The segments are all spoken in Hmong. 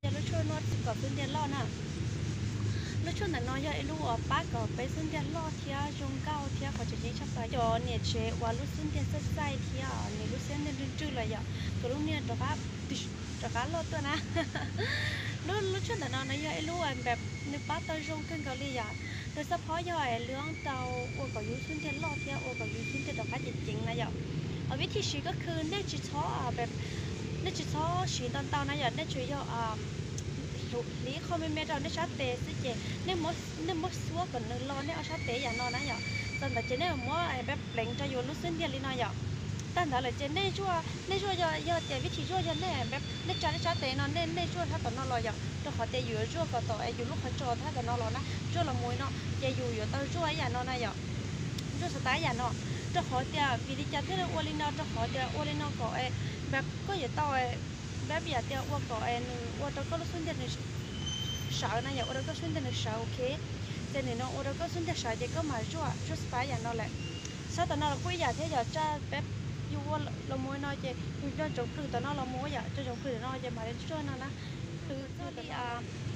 Yog lub tshuaj no kom xub ntiag loj na. Lub tshuaj ntawm no yog ib lub uas pab kom peb xub ntiag loj thiab zoo nkauj thiab qhov tseem ceeb tshaj plaws. Cov niam tsev uas lub xub ntiag txaij txaij thiab nws lub xub ntiag nrwj nrwj los yom, kom lub niag rov qab loj tuaj na. Lub, lub tshuaj ntawm no no yog ib lub uas nws pab tau zoo kawg nkaus li yom. Nws xab phob yog lwm tau ua kom yus xub ntiag loj thiab ua kom yus xub ntiag rov qab ceev ceev na yom. Vib thij siv ko khw nej tsis txhob, nej tsis txhob siv ntau ntau na yom, nej tsuas yog hliv qho me me rau nej sab tes xwb ces nej muab xuab kom nws lo nej ob sab tes yam no na yom. Txog ntawd ces nej muab pleev rau yus lub xub ntiag li no yom. Tag ntawd lawm ces nej zuaj, nej zuaj yog, yog tias vib thij zuaj yog nej, nej tsa nej sab tes no nej, nej zuaj sab tom no los yom, rau qhov tias yus yuav zuaj kom tom yus lub qhov tsos thab tom no los na, zuaj los mus no ces yus yuav tau zuaj ib yam no na yom. Zuaj xav tas ib yam no, rau qhov tias vim li cas thiaj li ua li no, rau qhov tias ua li no kom koj yuav tau, peb yam tias ua kom nws ua rau koj lub xub ntiag nws sawv na yom, ua rau koj xub ntiag nws sawv, ok. Ces nws no ua rau koj xub ntiag sawv ces koj mam zuaj, zuaj xav tas ib yam no lawm. Sab tom no los kuj ib yam thiab yom, tsa peb, yus ua los mus no ces yus coj ntsoov plhws tom no los mus yom, coj ntsoov plhws tom no ces mam li zuaj no na. Plhws txog li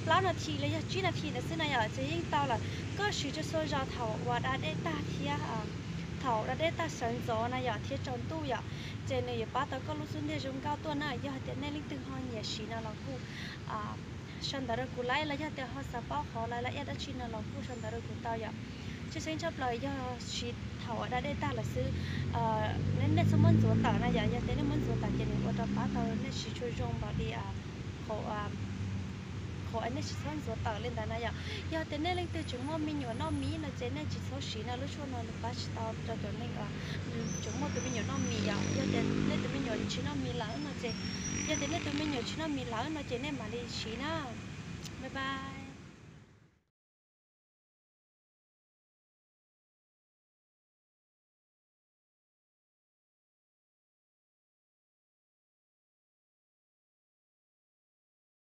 plaub nas this los yog tsib nas this ntawd xwb na yom, ces yeej tau lawm. Koj siv tsuag txhua zaus thaum uas da dej tag thiab thaum da dej tag sawv ntxov na yom, thiab tsaus ntuj yom, ces nws yuav pab tau koj lub xub ntiag zoo nkauj tuaj na. Yog hais tias nej leej twg ho nyiam siv no los kuj sau ntawv rau kuv laib, los yog tias ho xav paub qhov laib laib iab dab tsi no los kuj sau ntawv rau kuv tau yom. Tshwj xeeb tshaj plaws yog siv thaum uas da dej tag lawm xwb. Nej txhob muab ntxuav tawm na yom, yog tias nej muab ntxuav tawm ces nws ua rau pab tau nej siv tsuag zoo npaum li qhov, qhov nej tsis txhob ntxuav tawm li ntawd na yom. Yog tias nej leej twg tseem muaj me nyuam noj mis no ces nej tsis txhob siv na, lub tshuaj no nws pab tsis tau rau cov neeg tseem muaj tus me nyuam noj mis yom. Yog tias nej tus me nyuam tsis noj mis lawm no ces, yog tias nej tus me nyuam tsis noj mis lawm no ces nej mam li siv na. Bye bye.